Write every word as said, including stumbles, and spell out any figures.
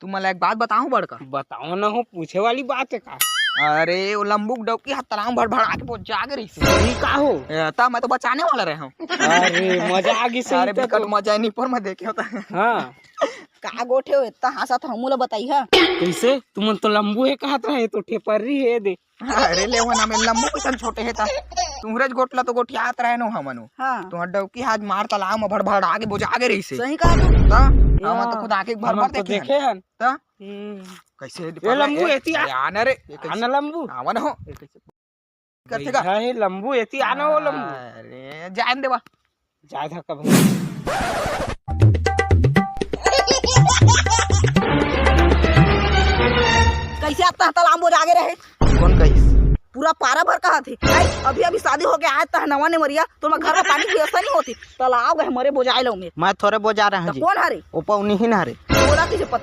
तुमन ला एक बात बताहूं बड़का? बताओ ना हो, पूछे वाली बात हे का? अरे, वो लंबू के डौकी हा तलाव भड़भड़ा के बोजा गे रहिस। ई का हो? ए, त मैं तो बचाने वाला रहे हूँ। अरे, मजा आ गई सही अरे, त बिकट तो। मजा हे, निपोर में देखे होता। हाँ। का गोठे हो, इतना हंसा था, हमू ला बताई हा। कैसे? तुमन तो लंबू हे कहत रहे, तो ठेपर्री हे दे। अरे, ले वो ना, मैं लंबू किसन छोटे हे ता। तुहरेच गोठ ला तो गोठियात रहे नो हमन। हाँ। तुहर डौकी हा आज मार तलाव में भड़भड़ा के बोजा गे रहिस। सही कहा तू। त? हमन तो खुद आंखी भर भर देखे हन। देखे हन। त? हम्म। कैसे ए लंबू, ए, एती आ। ए, आना रे। ए, कैसे? आना लंबू। आवा ना हो। ए, कैसे? करथे का? बैठा हे लंबू, एती आना हो लंबू। अरे, जान देवा। जाए था कभी। कैसे आता तलाव बोजा गे रहे? कोन कहिस? पूरा पारा भर कहा थे। आई, अभी अभी शादी होके आए तह नवा नेवरिया, तो मैं घर में पानी की व्यवस्था नहीं होती। तलाव गए मरे बोजाए लो में। मैं थोड़े बोजा रहे तो जी। कोन हरे? ओ पौनी ही ना हरे। बोला तुझे पता